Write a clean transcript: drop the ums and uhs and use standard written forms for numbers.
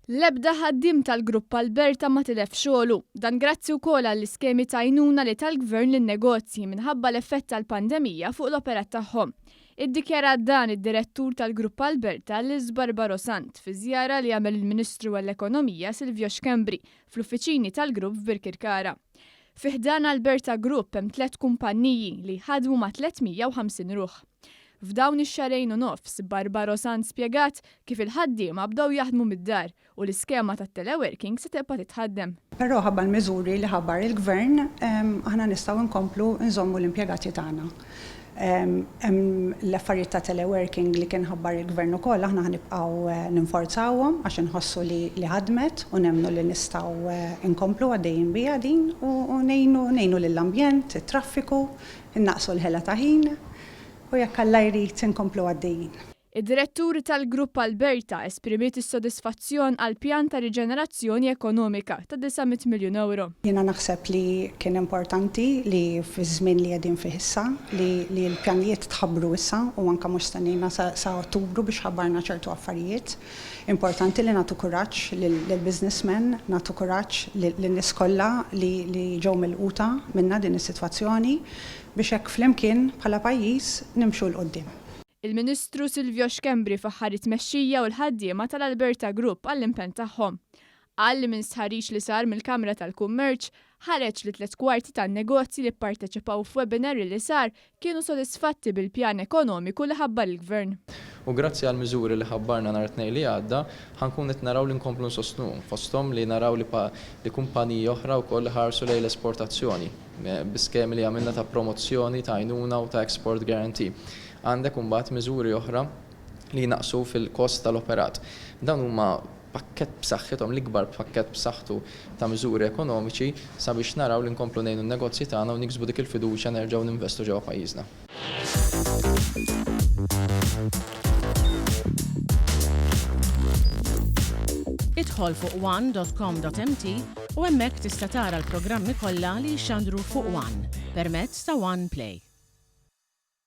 L-ebda ħaddiem tal-Grupp Alberta ma tilef xogħlu. Dan grazzi wkoll għall-iskemi ta' għajnuna li ta l-Gvern lin-negozji minħabba l-effett tal-pandemija fuq l-operat tagħhom. Iddikjarat dan id-Direttur tal-Grupp Alberta Liz Barbaro Sant fi żjara li għamel il-Ministru għall-Ekonomija Silvio Schembri fl-uffiċini tal-grupp f'Birkirkara. Fi ħdan Alberta Group hemm tlett kumpanniji li jħaddmu ma' 350 ruħ. F'dawn ix-xahrejn u nofs, Barbaro Sant spjegat kif il-ħaddiema bdew jaħdmu mid-dar u l-iskema tat-teleworking se tibqa' titħaddem. Però ħabba l-miżuri li ħabbar il-Gvern, aħna nistgħu nkomplu nżommu l-impjegati tagħna. Hemm l-affarijiet ta' teleworking li kien ħabbar il-Gvern ukoll, aħna ħa nibqgħu ninforzawhom għax inħossu li ħadmet u nemmnu li nistgħu nkomplu għaddejjin biha din u ngħinu ngħinu lill-ambjent, it-traffiku, innaqqsu l-ħela ta' ħin. U jekk Alla jrid inkomplu għaddejjin. Id-Direttur tal-Grupp Alberta esprimiet is-sodisfazzjon għall-pjan ta' riġenerazzjoni ekonomika ta' 900 miljun ewro. Jiena naħseb li kien importanti li fiż-żmien li qegħdin fih issa, li li l-pjanijiet tħabbru issa u anke mhux stennejna sa sa Ottubru biex ħabbarna ċertu affarijiet. Importanti li nagħtu kuraġġ lill-businessmen, nagħtu kuraġġ lin-nies kollha li li ġew milquta minnha din is-sitwazzjoni biex hekk flimkien bħala pajjiż nimxu 'l quddiem. Il-Ministru Silvio Schembri faħħar it-tmexxija u l-ħaddiema tal-Alberta Group għall-impenn tagħhom. Qal li minn stħarriġ li sar mill-Kamra tal-Kummerċ, ħareġ li tlett kwarti tan-negozji li pparteċipaw f'webinar li sar kienu sodisfatti bil-pjan ekonomiku li ħabbar il-Gvern. U grazzi għall-miżuri li ħabbarna nhar it-Tnejn li għadda, ħa nkunu qed naraw li nkomplu nsostnuhom, fosthom li naraw li li kumpaniji oħra wkoll iħarsu lejn l-esportazzjoni. bi skemi li għamilna ta' promozzjoni, ta' għajnuna u ta' export guarantee. Għandek imbagħad miżuri oħra li jnaqqsu fil-kost tal-operat. Dawn huma pakkett b'saħħithom, l-ikbar pakkett b'saħħtu ta' miżuri ekonomiċi sabiex naraw li nkomplu ngħinu n-negozji tagħna u niksbu dik il-fiduċja nerġgħu ninvestu ġewwa pajjiżna. Idħol fuq one.com.mt u hemmhekk tista' tara l-programmi kollha li jixxandru fuq One permezz ta' One Play.